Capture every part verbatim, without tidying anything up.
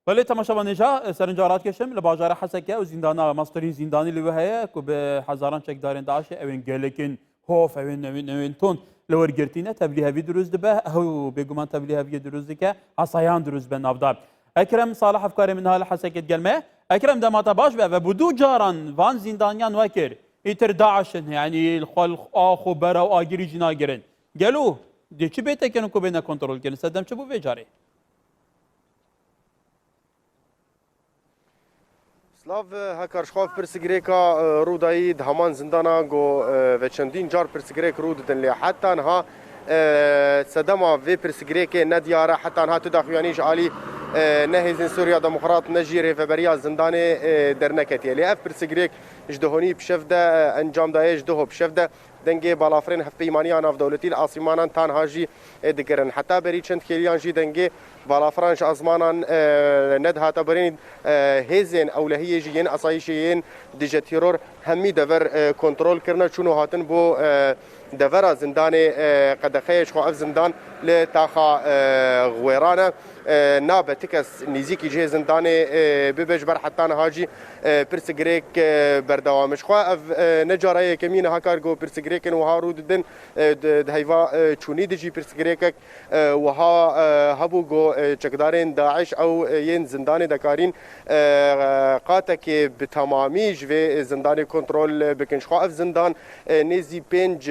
Belê temaşevanê ja, serinca radkeşim li bajarê Heseke û zîndana mestirîn zîndanî li wê heye ku bi hezaran çekdarên DAIŞê ew ên gelekên hof, ew ên, ew ên, ew ên tund li wir girtîne, tevlîhevî dirust dibe, ew bêguman tevlîheviyê dirust dike, esayan dirust be navdar. Ekrem Salih hevkarê min niha li Hesekê digel me. Ekrem, dema te baş be, ve bi du caran van zîndaniyan wekir, îtir DAIŞ in, yanî li xwe li ax û bera û agirî jî nagirin. Gelo dê çi bête kirin ku bêne kontrolkirin? Sedem çi bû vê carê? Silav, e, Hekar, ji xwe ev pirsgirêka, e, rûdayî di heman zindana ku, e, ve çendîn car pirsgirêk rû didin, lê heta niha, e, sedema vê pirsgirêkê nediyar e. Heta niha tu daxuyanî ji alî, e, ne Hêzên Sûriya Demokrat ne jî rêveberiya zindanê, e, derneketiye. Lê ev pirsgirêk ji duhonî bi şev de, e, encam daye, ji duho bi şev de dengê balafirên hevpeymaniya navdewletî li asîmanan tanha jî, e, digirin. Heta berî çend xêliyan jî dengê balafiran ji asmanan, e, nedihate berîn, e, hêzên ewlehiyê jî yên asayîşê yên dije teror hemî dever, e, kontrol kirine, çûn û hatin bo, e, devera zindanê, e, qedexeyê. Ji xwe ev zindan li taxa, e, Xwêran e. E, nabe ti kes nêzîkî cihê zindanê, e, bibe, ji ber heta niha jî, e, pirsgirêk, e, berdewam e. Ji xwe ev, e, ne cara yekemîn e, Hekar, ku pirsgirêkên wiha rû didin, e, di, di heyva, e, çûnî de jî pirsgirêkek, e, wiha, e, hebû ku, e, çekdarên DAIŞ ew, e, yên zindanê dekarîn, e, qatekê bi temamî ji vê zindanê kontrol bikin. Ji xwe ev zindan, e, nêzî pênc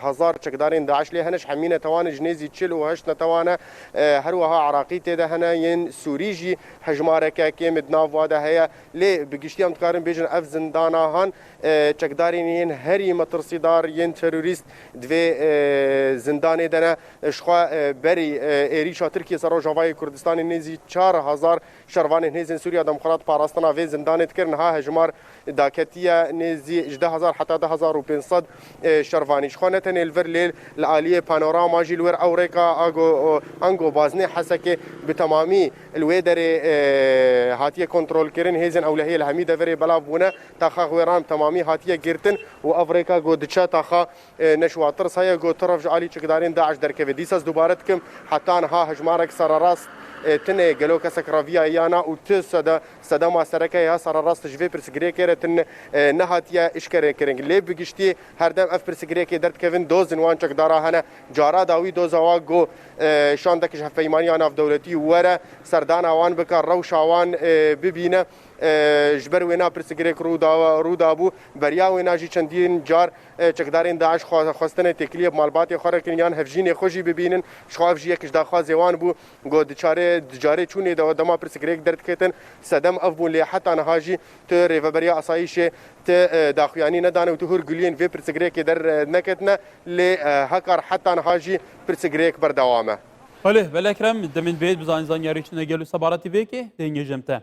hezar çekdarên DAIŞ lê hene, ji hemî netewan e, ji nêzî çil û heşt netewan e. E, her wiha Iraqî tê de hene, yên Sûrî jî hejmareke kêm di nav wa de heye. Lê bi giştî em dikarin bêjin ev zindana han, e, çekdarên yên herî metirsîdar, yên terorîst di vê, e, zindanê de ne. Ji xwe, e, berî, e, êrîşa Tirkiye ser Rojavayê Kurdistanê nêzî çar hezar şervanên Hêzên Sûriya Demokrat parastina vê zindanê dikir. Niha hejmar daketiye nêzî ji deh hezar heta deh hezar û pênc sed, e, şervanî. Ji xwe ne tenê li vir lê li aliyê panorama jî li wir ew rêka ago, ango bazinê Hesekê bi temamî li wê derê, e, hatiye kontrolkirin. Hêzên ewlehiyê li hemî deverê belav bûne. Taxa Xwêran bi temamî hatiye girtin û ev rêka ku diçe taxa, e, neşwa tirs heye ku tu rev ji alî çekdarên DAIŞ derkeve. Dîsa ez dubare dikim, heta niha hejmarek sererast, e, tune gelo kesek reviya yana û tu sede, sedema sereke ya sererast ji vê pirsgirêkê re tune, e, nehatiye işkerekirin. Lê bi giştî her dem ev pirsgirêkê derdikevin, dozên wan çekdara hene. Cara dawî doza wa ku, e, şandek ji hevpeymaniya navdewletî were serdana wan bike, rewşa wan, e, bibîne. E, ji ber wêna pirsgirêk rû da, rû dabû. Beriya wêna jî çendîn car, e, çekdarên DAIŞ xwe-, xwestine têkiliyê bi malbatê xwe re kirin yan hevjînê xwe jî bibînin. Ji xwe ev jî yek ji daxwazê wan bû. Got, di çarê, di carê çûnê de dema pirsgirêk derdiketin, sedem ev bûn, lê heta niha jî tu rêveberiya asayîşê tu, e, daxuyanî nedane û tu hûrguliyên vê pirsgirêkê der, e, neketine. Lê, e, Hekar, heta niha jî pirsgirêk berdewam e. Belê, belê Ekrem, demên bêt bizanî zanyarî çi ne gelo sebaratî vêkê, dêngê jem te.